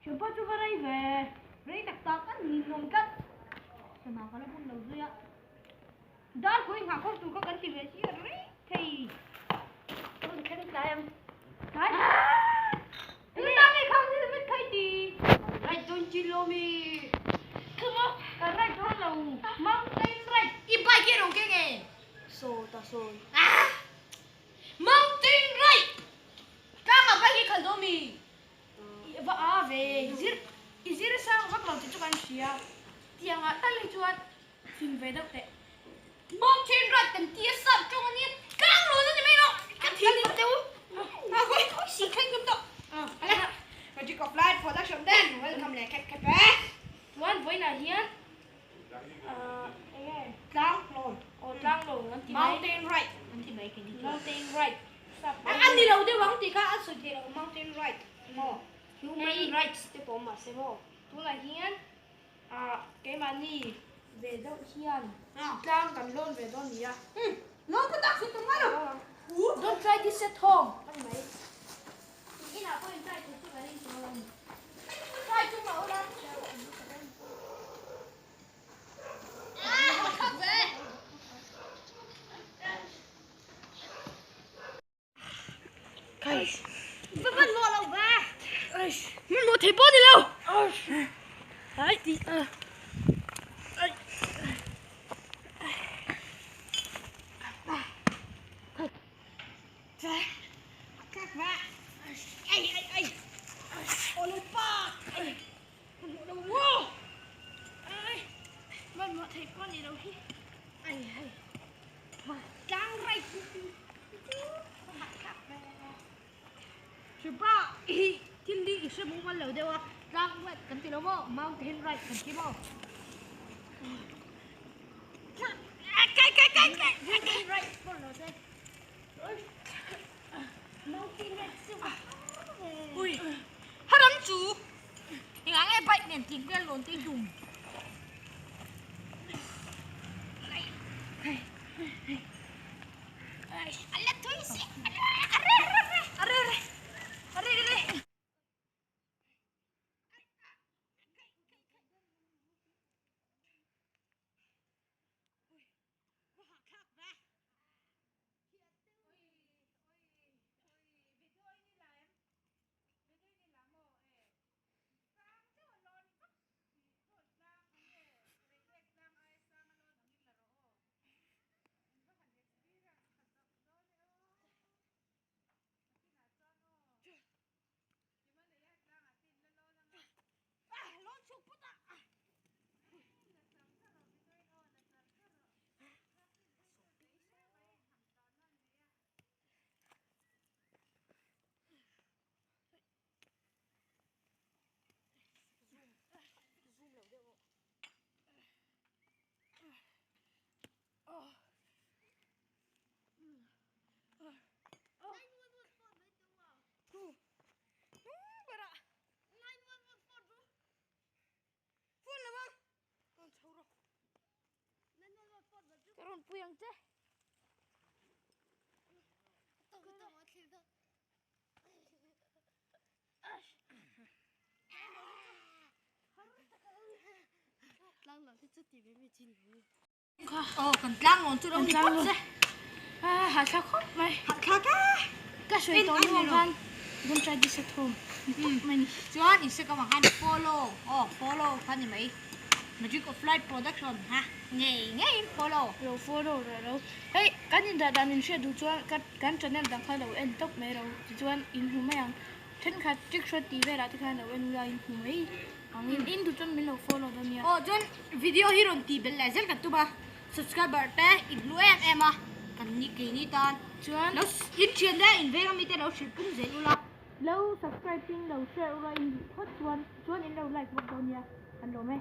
Thianpa chu va rei ve. Rei tak tak a ninawm tlat. Sana ka la bun lo zui a. Dar khawi nghah khawp tur kha kan ti ve si a rei thei. Ka rawn thleng tlai ang. Tlai. Tuna nge khang helmet kha i ti. Right dawn chin lo mi. Khama ka right dawn lo. Mountain right. I bike hi a rawn keng e. Saw ta sawi. Mountain right. Tlangah bike hi khalh dawn mi. I va a ve. Zir i zir sang vak lo tih chu kan hria. Tiangah tal hi chuan fing ve deuh teh. Mountain ride kan ti a sap tawng a nia tlang rawn a ni mai lo. Ka thil ni teu. A khawi khawi si thleng tum tawh. Ala Magic of Light production ten welcome leh khep khep e. Chuan vawiinah hian enge tlang lawn aw tlang lawn an ti mai. Mountain ride an ti mai kei ni chuan. Mountain ride sap A ni lo deuh ang tih kha a sawi theih loh mountain ride maw human rights te pawh awm mahse maw tunah hian Ah, keimahni ve deuh hian tlang kan lawn ve dawn nia. Umm, lawn ka tak thei tawh ngai lo. Don't try this at home. Ka ni mai. In inah pawh in try thei chu ka ring tawh lo ni. Try chu mah ula. Ah, ka khak ve. Hripa hi thil hi i hre mumal lo deuh a, tlang right kan ti lo maw, mountain right kan ti maw. Mountain right pawh lo se. Mountain right chu Ui, haram chu engah nge bike nen tih vel lawn te hlum. Ka rawn pui ang che. Aw kan tlang lawn chu lo ni phawt se. Hahthlak khawp mai. Hahthlak a. Ka sawi tawh hnu ang khan don't try this at home ni tawp mai ni. Chuan Instagram ah khan follow aw follow kha ni mai. Magic of Light production ha ngei ngeiin follow. Lo follow reh lo. Hei kan indah dan in hriat duh chuan ka kan channel dang kha lo en tawp mai ro tichuan in hmu mai ang. Thenkhat trick shot tih velah te khan lo en ula in hmu mai ang in in duh chuan min lo follow dawn nia. Aw chuan video hi rawn tih belh leh zel kan tum a subscriber te in hlu em em a kan ni keini tan Chuan lo in thian te in veng ami te lo hrilh pung zel ula. Lo subscribe in lo share ula in duh phawt chuan chuan in lo like bawk dawn nia kan lawm e.